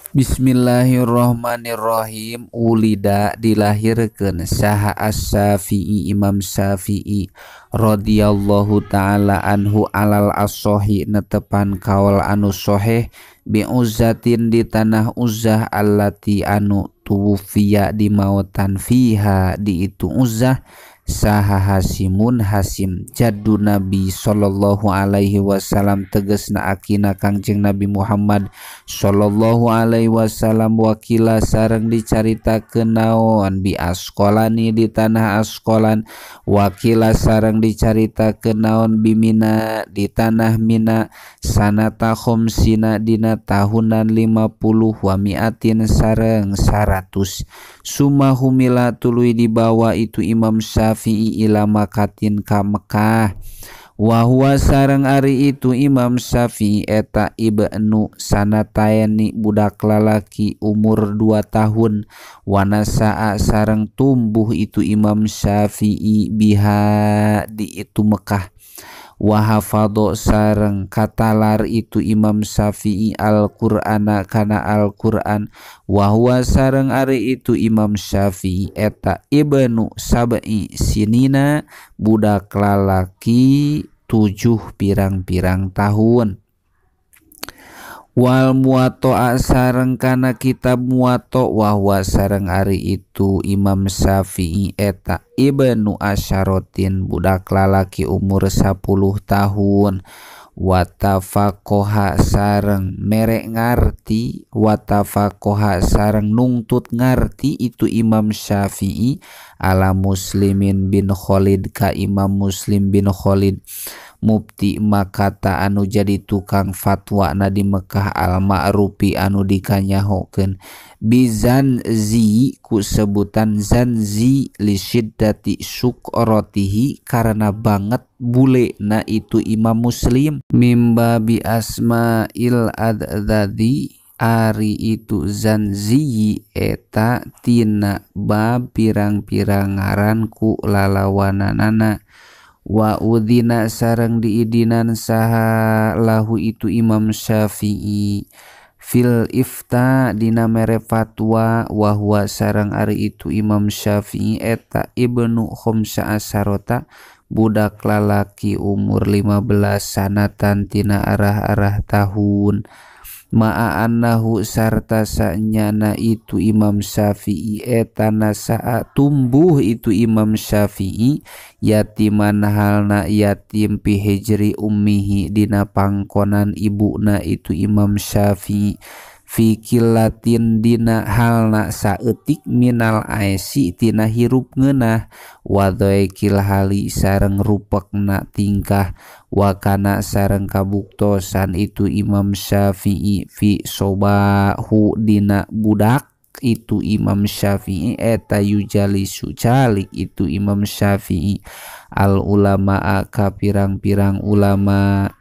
Bismillahirrahmanirrahim. Ulida dilahirkeun saha As-Syafi'i Imam Syafi'i radhiyallahu taala anhu alal as-sahih netepan kaul anu sahih bi uzzatin di tanah Uzzah allati anu tuwfiya dimautan fiha di itu Uzzah saha Hasimun Hasim jaddu Nabi sallallahu alaihi wasallam tegesna akina Kangjeng Nabi Muhammad sallallahu alaihi wasallam wakila sareng dicaritakeun naon bi Asqalani di tanah Asqalan wakila sareng dicaritakeun naon bi Mina di tanah Mina sanata khamsina dina tahunan 50 wa miatin sareng 100 summa humila tuluy dibawa itu Imam Syafi'i ila Makatin ka Mekah wa huwa sareng ari itu Imam Syafi'i eta ibnu sanataini budak lalaki umur 2 tahun wanasaa sareng tumbuh itu Imam Syafi'i biha di itu Mekah wa hafadho sareng katalar itu Imam Syafi'i Al-Qur'ana kana Al-Qur'an wa huwa sareng ari itu Imam Syafi'i eta ibnu sab'i sinina budak lalaki 7 pirang-pirang tahun wal muwatto'a sareng kana kitab muwatta wa huwa sareng ari itu Imam Syafi'i eta ibnu asyaratin budak lalaki umur 10 tahun watafaqoha sareng mere ngarti watafaqoha sareng nungtut ngarti itu Imam Syafi'i ala Muslimin bin Khalid ka Imam Muslim bin Khalid mufti Makata anu jadi tukang fatwa na di Mekah al ma'rufi anu dikanyahokeun bizanzi ku sebutan zanzi li syiddati syukratihi karena banget bule na itu Imam Muslim mimba bi asma'il adzadzi ari itu zanzi eta tina bab pirang-pirang ngaran ku lalawananana wa udhina sareng diidinan saha lahu itu Imam Syafi'i fil ifta dina mere fatwa wa huwa sareng ari itu Imam Syafi'i eta ibnu khamsa asarota budak lalaki umur 15 sanatan tina arah-arah tahun ma'a annahu sarta sanyana itu Imam Syafi'i eta nasaa tumbuh itu Imam Syafi'i yatiman halna yatim pi hijri ummihi dina pangkonan ibuna itu Imam Syafi'i fi kilatin dina halna saeutik minal aesi tina hirup ngeunah wa dhaikil hali sareng rupekna tingkah wakana sareng kabuktosan itu Imam Syafi'i fi sobahu dina budak itu Imam Syafi'i eta yujalisu calik itu Imam Syafi'i al ulama ka pirang-pirang ulama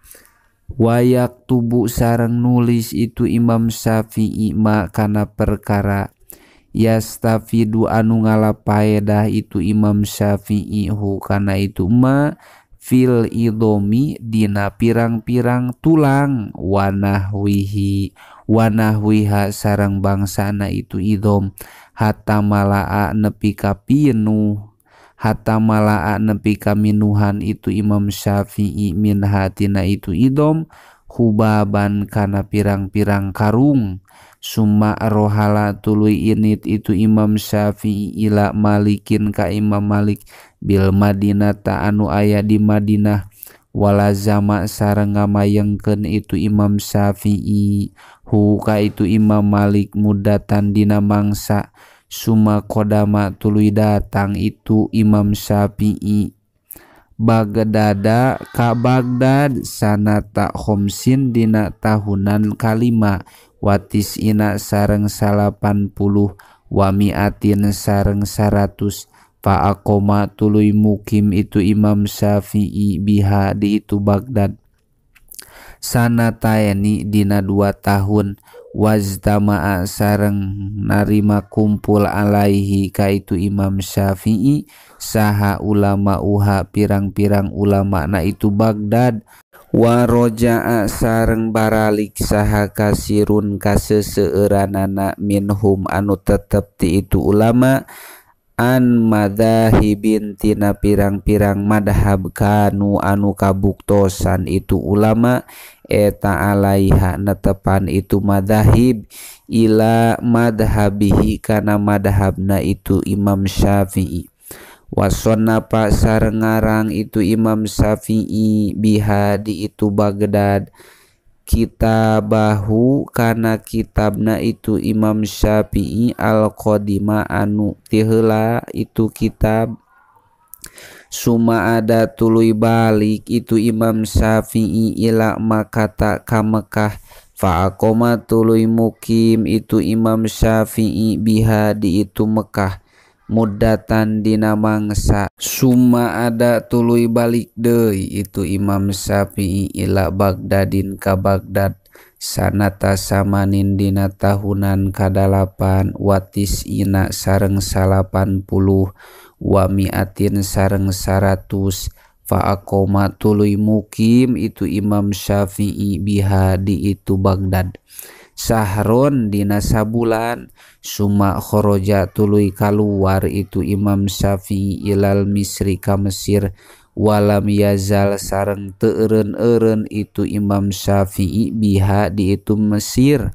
wayak tubuh sareng nulis itu Imam Syafi'i ma kana perkara yastafidu anu ngalapaedah itu Imam Syafi'i hu kana itu ma fil idomi dina pirang-pirang tulang wanahwihi wanahwiha sareng bangsana itu idom hatta malaa nepi ka pinuh hatta malaa nepi ka minuhan itu Imam Syafi'i min hatina itu idom hubaban kana pirang-pirang karung summa rohala tuluy init itu Imam Syafi'i ila Malikin ka Imam Malik bil Madinah ta anu aya di Madinah walazama sareng ngamayengkeun itu Imam Syafi'i hu ka itu Imam Malik mudatan dina mangsa summa qadama tuluy datang itu Imam Syafi'i Bagdada ka Bagdad sanata khamsin dina tahunan kalima watis ina sareng 80 wa miatin sareng 100 fa aqoma tuluy mukim itu Imam Syafi'i biha di itu Bagdad sanataini dina 2 tahun waztama'a sareng narima kumpul alaihi ka itu Imam Syafi'i saha ulama uha pirang-pirang ulama na itu Bagdad Wa roja'a sareng baralik saha kasirun kaseseueuranana minhum anu tetep ti itu ulama an madzahibin tina pirang-pirang madhab kanu anu kabuktosan itu ulama eta alaiha netepan itu madzahib ila madhabihi kana madhabna itu Imam Syafi'i. Wasonnapa sareng ngarang itu Imam Syafi'i biha di itu Baghdad kitabahu kana kitabna itu Imam Syafi'i al-qadima anu ti heula itu kitab. Suma ada tuluy balik itu Imam Syafi'i ila Makkah ka Mekah faqoma tuluy mukim itu Imam Syafi'i biha di itu Mekah muddatan dina mangsa. Suma ada tuluy balik deui itu Imam Syafi'i ila Baghdadin ka Baghdad sanata samanin dina tahunan kadalapan watis ina sareng 80 wa miatin sareng 100 faqoma tuluy mukim itu Imam Syafi'i biha di itu Baghdad sahron dina sabulan. Suma khoroja tuluy kaluar itu Imam Syafi'i ilal Misri ka Mesir walam yazal sareng teu eureun-eureun itu Imam Syafi'i biha di itu Mesir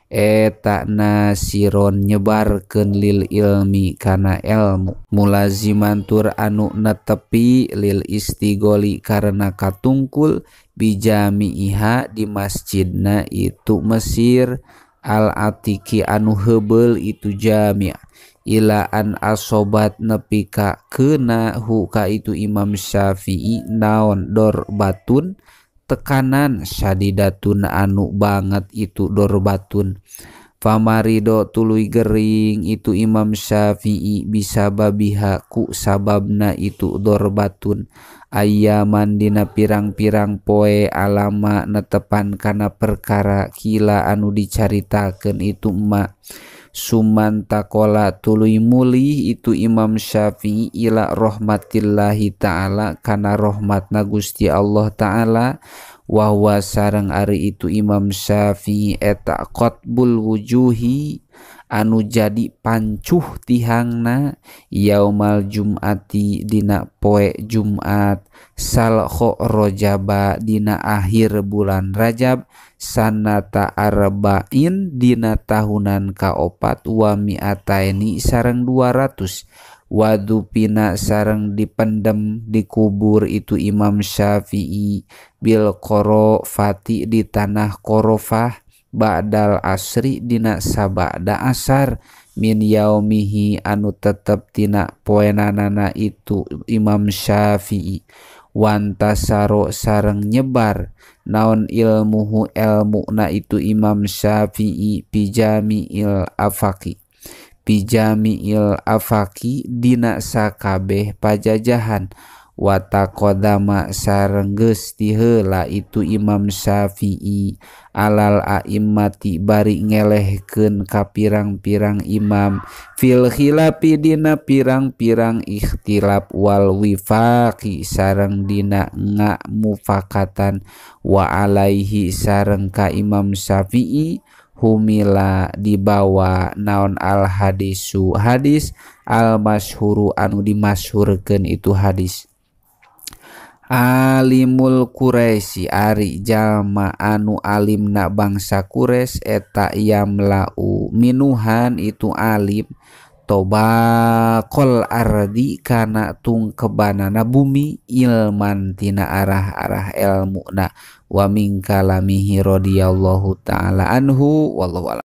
eta nasiron nyebarkeun lil ilmi kana ilmu mulaziman tur anu netepi lil istigoli karena katungkul bijami'iha di masjidna itu Mesir al atiki anu heubeul itu jami' ila an asobat nepi ka keuna hu ka itu Imam Syafi'i naon dorbatun tekanan syadidatun anu banget itu dorbatun famarido tuluy gering itu Imam Syafi'i bisa babiha ku sababna itu dorbatun ayaman dina pirang-pirang poe alama netepan kana perkara kila anu dicaritakeun itu emak. Sumantakola tuluy mulih itu Imam Syafi'i ila rahmatillahi ta'ala kana rahmatna Gusti Allah ta'ala wa huwa sareng ari itu Imam Syafi'i eta qatbul wujuhi anu jadi pancuh tihangna yaumal jum'ati dina poe Jumat salkho rojaba dina akhir bulan Rajab sanata arba'in dina tahunan kaopat wa mi'ataini sareng 200 wadupina sareng dipendem dikubur itu Imam Syafi'i bil korofati di tanah Korofah ba'dal asri dina sabada asar min yaumihi anu tetep tina poenanana itu Imam Syafi'i wantasaro sareng nyebar naon ilmuhu elmuna itu Imam Syafi'i pijami'il afaki pijami'il afaki dina sakabeh pajajahan wataqadama sareng geus tiheula itu Imam Syafi'i alal a'immati bari ngelehkeun ka pirang-pirang imam fil khilafi dina pirang-pirang ikhtilaf wal wifaqi sareng dina ngamufakatan wa alaihi sareng ka Imam Syafi'i humila dibawa naon al hadisu hadis al masyhuru anu dimasyhurkeun itu hadis. Alimul Quraisy ari jalma anu alimna bangsa Quraisy eta yamlau minuhan itu alim tobaqol ardi kana tungkebanana bumi ilman tina arah-arah elmuna wa min kalamihi radhiyallahu taala anhu wallahu a'lam.